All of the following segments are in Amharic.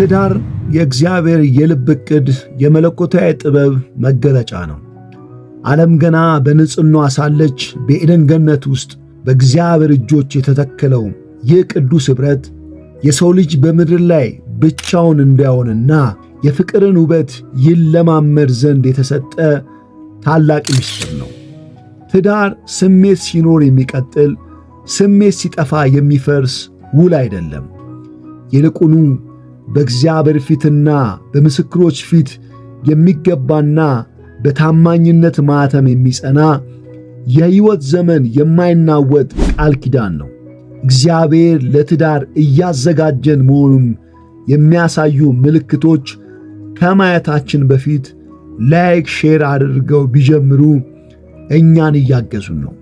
ትዳር የእግዚአብሔር የልብ ዕቅድ፣ የመለኮታዊ ጥበብ መገለጫ ነው። ዓለም ገና በንጽሕናዋ ሳለች በኤደን ገነት ውስጥ በእግዚአብሔር እጆች የተተከለው ይህ ቅዱስ ኅብረት የሰው ልጅ በምድር ላይ ብቻውን እንዳይሆንና የፍቅርን ውበት ይለማመድ ዘንድ የተሰጠ ታላቅ ምስጢር ነው። ትዳር ስሜት ሲኖር የሚቀጥል፣ ስሜት ሲጠፋ የሚፈርስ ውል አይደለም። ይልቁኑ በእግዚአብሔር ፊትና በምስክሮች ፊት የሚገባና በታማኝነት ማኅተም የሚጸና የሕይወት ዘመን የማይናወጥ ቃል ኪዳን ነው። እግዚአብሔር ለትዳር እያዘጋጀን መሆኑን የሚያሳዩ ምልክቶች ከማየታችን በፊት like፣ share አድርገው ቢጀምሩ እኛን እያገዙን ነው።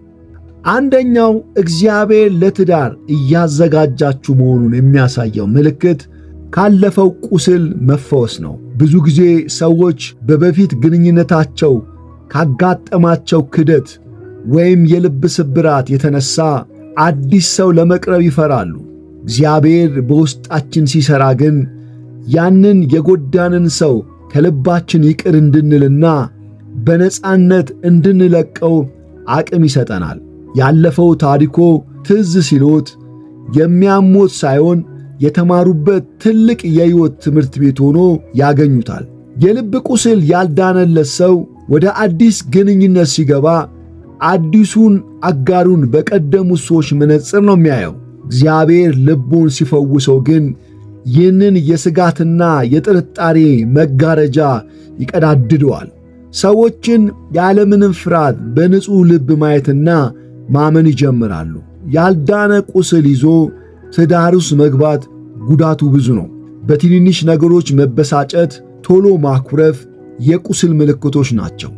አንደኛው እግዚአብሔር ለትዳር እያዘጋጃችሁ መሆኑን የሚያሳየው ምልክት ካለፈው ቁስል መፈወስ ነው። ብዙ ጊዜ ሰዎች በበፊት ግንኙነታቸው ካጋጠማቸው ክደት ወይም የልብ ስብራት የተነሳ አዲስ ሰው ለመቅረብ ይፈራሉ። እግዚአብሔር በውስጣችን ሲሠራ ግን ያንን የጎዳንን ሰው ከልባችን ይቅር እንድንልና በነጻነት እንድንለቀው አቅም ይሰጠናል። ያለፈው ታሪኮ ትዝ ሲሎት የሚያሞት ሳይሆን የተማሩበት ትልቅ የሕይወት ትምህርት ቤት ሆኖ ያገኙታል። የልብ ቁስል ያልዳነለት ሰው ወደ አዲስ ግንኙነት ሲገባ አዲሱን አጋሩን በቀደሙት ሰዎች መነጽር ነው የሚያየው። እግዚአብሔር ልቡን ሲፈውሰው ግን ይህንን የስጋትና የጥርጣሬ መጋረጃ ይቀዳድደዋል። ሰዎችን ያለምንም ፍርሃት በንጹሕ ልብ ማየትና ማመን ይጀምራሉ። ያልዳነ ቁስል ይዞ ትዳር ውስጥ መግባት ጉዳቱ ብዙ ነው። በትንንሽ ነገሮች መበሳጨት፣ ቶሎ ማኩረፍ የቁስል ምልክቶች ናቸው።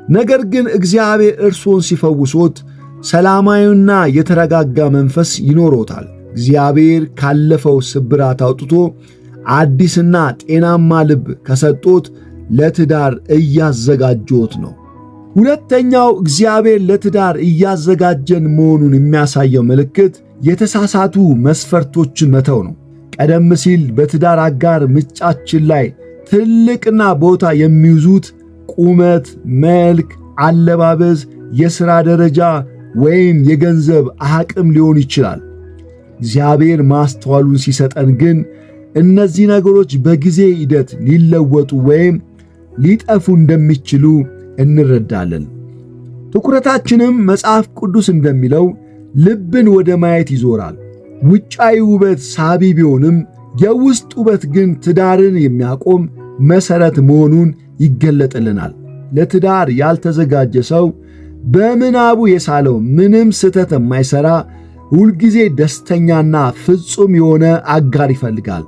ነገር ግን እግዚአብሔር እርሶን ሲፈውሶት ሰላማዊና የተረጋጋ መንፈስ ይኖሮታል። እግዚአብሔር ካለፈው ስብራት አውጥቶ አዲስና ጤናማ ልብ ከሰጦት ለትዳር እያዘጋጆት ነው። ሁለተኛው እግዚአብሔር ለትዳር እያዘጋጀን መሆኑን የሚያሳየው ምልክት የተሳሳቱ መስፈርቶችን መተው ነው። ቀደም ሲል በትዳር አጋር ምርጫችን ላይ ትልቅና ቦታ የሚይዙት ቁመት፣ መልክ፣ አለባበስ፣ የሥራ ደረጃ ወይም የገንዘብ አቅም ሊሆን ይችላል። እግዚአብሔር ማስተዋሉን ሲሰጠን ግን እነዚህ ነገሮች በጊዜ ሂደት ሊለወጡ ወይም ሊጠፉ እንደሚችሉ እንረዳለን። ትኩረታችንም መጽሐፍ ቅዱስ እንደሚለው ልብን ወደ ማየት ይዞራል። ውጫዊ ውበት ሳቢ ቢሆንም የውስጥ ውበት ግን ትዳርን የሚያቆም መሠረት መሆኑን ይገለጥልናል። ለትዳር ያልተዘጋጀ ሰው በምናቡ የሳለው ምንም ስህተት የማይሠራ፣ ሁልጊዜ ደስተኛና ፍጹም የሆነ አጋር ይፈልጋል።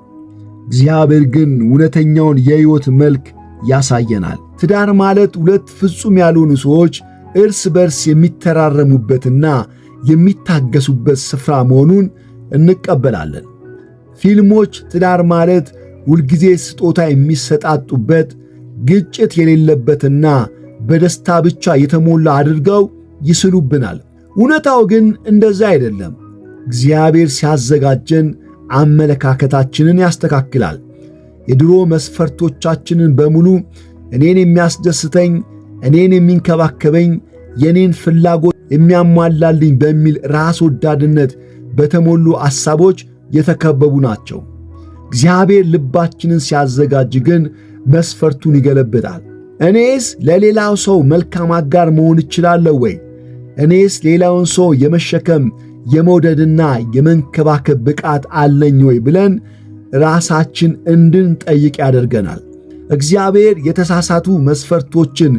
እግዚአብሔር ግን እውነተኛውን የሕይወት መልክ ያሳየናል። ትዳር ማለት ሁለት ፍጹም ያልሆኑ ሰዎች እርስ በርስ የሚተራረሙበትና የሚታገሱበት ስፍራ መሆኑን እንቀበላለን። ፊልሞች ትዳር ማለት ሁልጊዜ ስጦታ የሚሰጣጡበት፣ ግጭት የሌለበትና በደስታ ብቻ የተሞላ አድርገው ይስሉብናል። እውነታው ግን እንደዛ አይደለም። እግዚአብሔር ሲያዘጋጀን አመለካከታችንን ያስተካክላል። የድሮ መስፈርቶቻችንን በሙሉ እኔን የሚያስደስተኝ፣ እኔን የሚንከባከበኝ፣ የኔን ፍላጎት የሚያሟላልኝ በሚል ራስ ወዳድነት በተሞሉ ሐሳቦች የተከበቡ ናቸው። እግዚአብሔር ልባችንን ሲያዘጋጅ ግን መስፈርቱን ይገለብጣል። እኔስ ለሌላው ሰው መልካም አጋር መሆን እችላለሁ ወይ? እኔስ ሌላውን ሰው የመሸከም፣ የመውደድና የመንከባከብ ብቃት አለኝ ወይ ብለን ራሳችን እንድንጠይቅ ያደርገናል። እግዚአብሔር የተሳሳቱ መስፈርቶችን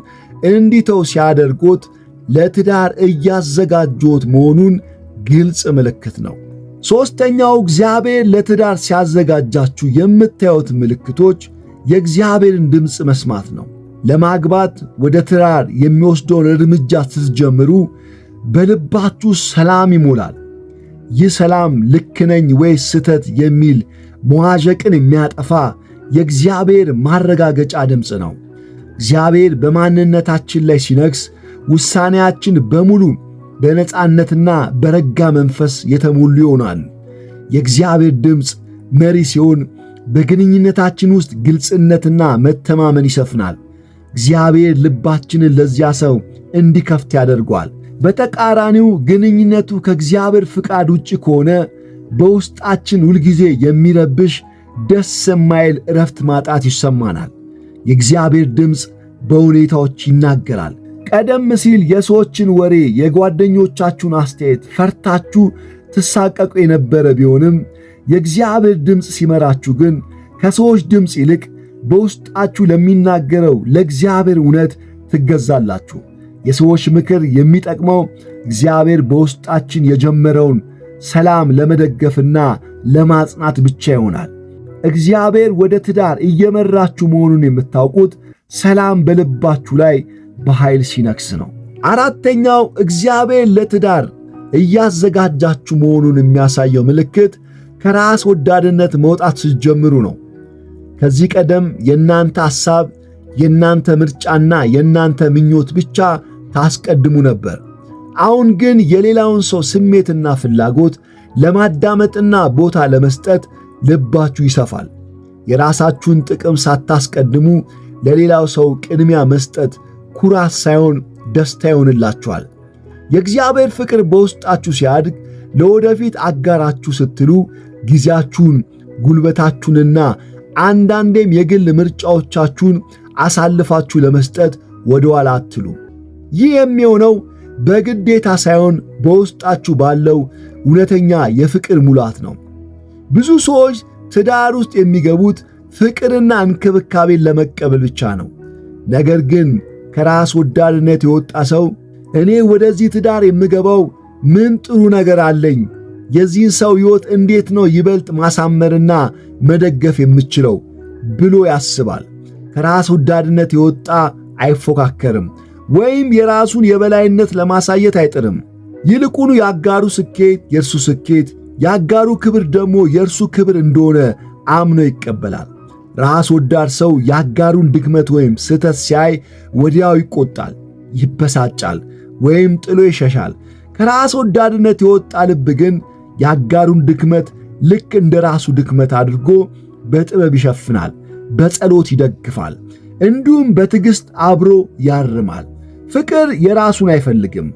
እንዲተው ሲያደርጎት ለትዳር እያዘጋጆት መሆኑን ግልጽ ምልክት ነው። ሦስተኛው እግዚአብሔር ለትዳር ሲያዘጋጃችሁ የምታዩት ምልክቶች የእግዚአብሔርን ድምፅ መስማት ነው። ለማግባት ወደ ትዳር የሚወስደውን እርምጃ ስትጀምሩ በልባችሁ ሰላም ይሞላል። ይህ ሰላም ልክ ነኝ ወይስ ስህተት የሚል መዋዠቅን የሚያጠፋ የእግዚአብሔር ማረጋገጫ ድምፅ ነው። እግዚአብሔር በማንነታችን ላይ ሲነግስ ውሳኔያችን በሙሉ በነፃነትና በረጋ መንፈስ የተሞሉ ይሆናል። የእግዚአብሔር ድምፅ መሪ ሲሆን በግንኙነታችን ውስጥ ግልጽነትና መተማመን ይሰፍናል። እግዚአብሔር ልባችንን ለዚያ ሰው እንዲከፍት ያደርገዋል። በተቃራኒው ግንኙነቱ ከእግዚአብሔር ፍቃድ ውጭ ከሆነ በውስጣችን ሁልጊዜ የሚረብሽ ደስ የማይል እረፍት ማጣት ይሰማናል። የእግዚአብሔር ድምፅ በሁኔታዎች ይናገራል። ቀደም ሲል የሰዎችን ወሬ፣ የጓደኞቻችሁን አስተያየት ፈርታችሁ ትሳቀቁ የነበረ ቢሆንም የእግዚአብሔር ድምፅ ሲመራችሁ ግን ከሰዎች ድምፅ ይልቅ በውስጣችሁ ለሚናገረው ለእግዚአብሔር እውነት ትገዛላችሁ። የሰዎች ምክር የሚጠቅመው እግዚአብሔር በውስጣችን የጀመረውን ሰላም ለመደገፍና ለማጽናት ብቻ ይሆናል። እግዚአብሔር ወደ ትዳር እየመራችሁ መሆኑን የምታውቁት ሰላም በልባችሁ ላይ በኃይል ሲነግስ ነው። አራተኛው እግዚአብሔር ለትዳር እያዘጋጃችሁ መሆኑን የሚያሳየው ምልክት ከራስ ወዳድነት መውጣት ስትጀምሩ ነው። ከዚህ ቀደም የእናንተ ሐሳብ፣ የእናንተ ምርጫና የእናንተ ምኞት ብቻ ታስቀድሙ ነበር። አሁን ግን የሌላውን ሰው ስሜትና ፍላጎት ለማዳመጥና ቦታ ለመስጠት ልባችሁ ይሰፋል። የራሳችሁን ጥቅም ሳታስቀድሙ ለሌላው ሰው ቅድሚያ መስጠት ኩራት ሳይሆን ደስታ ይሆንላችኋል። የእግዚአብሔር ፍቅር በውስጣችሁ ሲያድግ ለወደፊት አጋራችሁ ስትሉ ጊዜያችሁን፣ ጉልበታችሁንና አንዳንዴም የግል ምርጫዎቻችሁን አሳልፋችሁ ለመስጠት ወደ ኋላ አትሉ። ይህ የሚሆነው በግዴታ ሳይሆን በውስጣችሁ ባለው እውነተኛ የፍቅር ሙላት ነው። ብዙ ሰዎች ትዳር ውስጥ የሚገቡት ፍቅርና እንክብካቤን ለመቀበል ብቻ ነው። ነገር ግን ከራስ ወዳድነት የወጣ ሰው እኔ ወደዚህ ትዳር የምገባው ምን ጥሩ ነገር አለኝ? የዚህን ሰው ሕይወት እንዴት ነው ይበልጥ ማሳመርና መደገፍ የምችለው ብሎ ያስባል። ከራስ ወዳድነት የወጣ አይፎካከርም ወይም የራሱን የበላይነት ለማሳየት አይጥርም። ይልቁኑ የአጋሩ ስኬት የእርሱ ስኬት፣ የአጋሩ ክብር ደግሞ የእርሱ ክብር እንደሆነ አምኖ ይቀበላል። ራስ ወዳድ ሰው የአጋሩን ድክመት ወይም ስህተት ሲያይ ወዲያው ይቆጣል፣ ይበሳጫል ወይም ጥሎ ይሸሻል። ከራስ ወዳድነት የወጣ ልብ ግን የአጋሩን ድክመት ልክ እንደ ራሱ ድክመት አድርጎ በጥበብ ይሸፍናል፣ በጸሎት ይደግፋል፣ እንዲሁም በትዕግሥት አብሮ ያርማል። ፍቅር የራሱን አይፈልግም።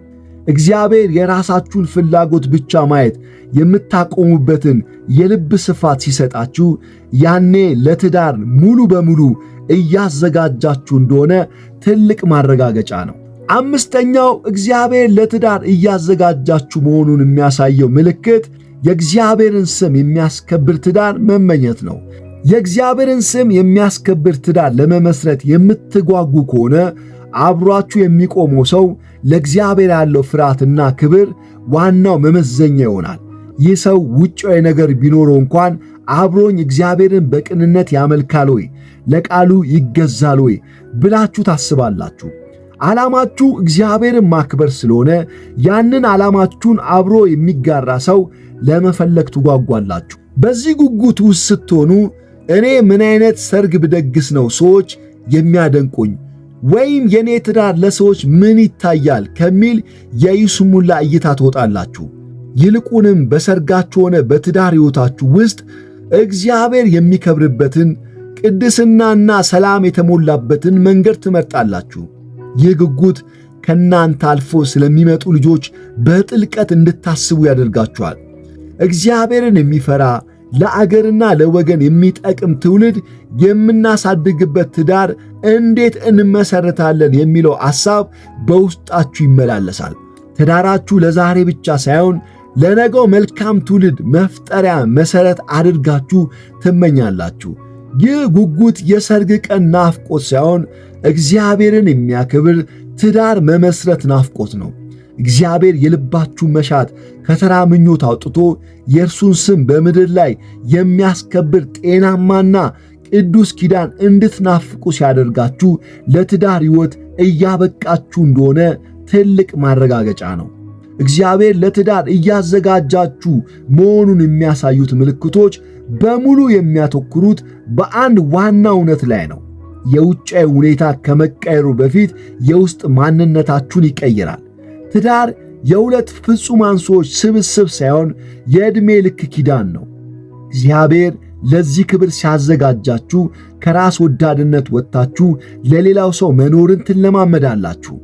እግዚአብሔር የራሳችሁን ፍላጎት ብቻ ማየት የምታቆሙበትን የልብ ስፋት ሲሰጣችሁ ያኔ ለትዳር ሙሉ በሙሉ እያዘጋጃችሁ እንደሆነ ትልቅ ማረጋገጫ ነው። አምስተኛው እግዚአብሔር ለትዳር እያዘጋጃችሁ መሆኑን የሚያሳየው ምልክት የእግዚአብሔርን ስም የሚያስከብር ትዳር መመኘት ነው። የእግዚአብሔርን ስም የሚያስከብር ትዳር ለመመስረት የምትጓጉ ከሆነ አብሯችሁ የሚቆመው ሰው ለእግዚአብሔር ያለው ፍርሃትና ክብር ዋናው መመዘኛ ይሆናል። ይህ ሰው ውጫዊ ነገር ቢኖረው እንኳን አብሮኝ እግዚአብሔርን በቅንነት ያመልካል ወይ፣ ለቃሉ ይገዛል ወይ ብላችሁ ታስባላችሁ። ዓላማችሁ እግዚአብሔርን ማክበር ስለሆነ ያንን ዓላማችሁን አብሮ የሚጋራ ሰው ለመፈለግ ትጓጓላችሁ። በዚህ ጉጉት ውስጥ ስትሆኑ እኔ ምን አይነት ሰርግ ብደግስ ነው ሰዎች የሚያደንቁኝ ወይም የኔ ትዳር ለሰዎች ምን ይታያል ከሚል የይስሙላ እይታ ትወጣላችሁ። ይልቁንም በሰርጋችሁ ሆነ በትዳር ሕይወታችሁ ውስጥ እግዚአብሔር የሚከብርበትን ቅድስናና ሰላም የተሞላበትን መንገድ ትመርጣላችሁ። ይህ ጉጉት ከእናንተ አልፎ ስለሚመጡ ልጆች በጥልቀት እንድታስቡ ያደርጋችኋል። እግዚአብሔርን የሚፈራ ለአገርና ለወገን የሚጠቅም ትውልድ የምናሳድግበት ትዳር እንዴት እንመሰርታለን የሚለው ሐሳብ በውስጣችሁ ይመላለሳል። ትዳራችሁ ለዛሬ ብቻ ሳይሆን ለነገው መልካም ትውልድ መፍጠሪያ መሠረት አድርጋችሁ ትመኛላችሁ። ይህ ጉጉት የሰርግ ቀን ናፍቆት ሳይሆን እግዚአብሔርን የሚያከብር ትዳር መመስረት ናፍቆት ነው። እግዚአብሔር የልባችሁን መሻት ከተራ ምኞት አውጥቶ የእርሱን ስም በምድር ላይ የሚያስከብር ጤናማና ቅዱስ ኪዳን እንድትናፍቁ ሲያደርጋችሁ ለትዳር ሕይወት እያበቃችሁ እንደሆነ ትልቅ ማረጋገጫ ነው። እግዚአብሔር ለትዳር እያዘጋጃችሁ መሆኑን የሚያሳዩት ምልክቶች በሙሉ የሚያተኩሩት በአንድ ዋና እውነት ላይ ነው። የውጫዊ ሁኔታ ከመቀየሩ በፊት የውስጥ ማንነታችሁን ይቀይራል። ትዳር የሁለት ፍጹማን ሰዎች ስብስብ ሳይሆን የዕድሜ ልክ ኪዳን ነው። እግዚአብሔር ለዚህ ክብር ሲያዘጋጃችሁ ከራስ ወዳድነት ወጥታችሁ ለሌላው ሰው መኖርን ትለማመዳላችሁ።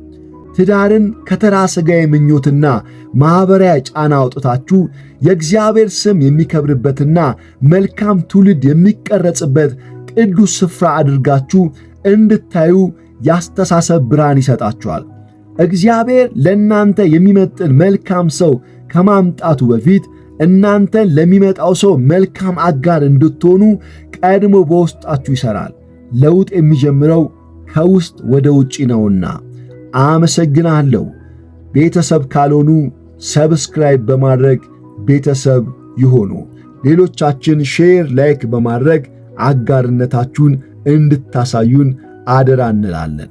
ትዳርን ከተራ ሥጋዊ ምኞትና ማኅበራዊ ጫና አውጥታችሁ የእግዚአብሔር ስም የሚከብርበትና መልካም ትውልድ የሚቀረጽበት ቅዱስ ስፍራ አድርጋችሁ እንድታዩ ያስተሳሰብ ብርሃን ይሰጣችኋል። እግዚአብሔር ለእናንተ የሚመጥን መልካም ሰው ከማምጣቱ በፊት እናንተን ለሚመጣው ሰው መልካም አጋር እንድትሆኑ ቀድሞ በውስጣችሁ ይሠራል። ለውጥ የሚጀምረው ከውስጥ ወደ ውጪ ነውና። አመሰግናለሁ። ቤተሰብ ካልሆኑ subscribe በማድረግ ቤተሰብ ይሆኑ። ሌሎቻችን share፣ like በማድረግ አጋርነታችሁን እንድታሳዩን አደራ እንላለን።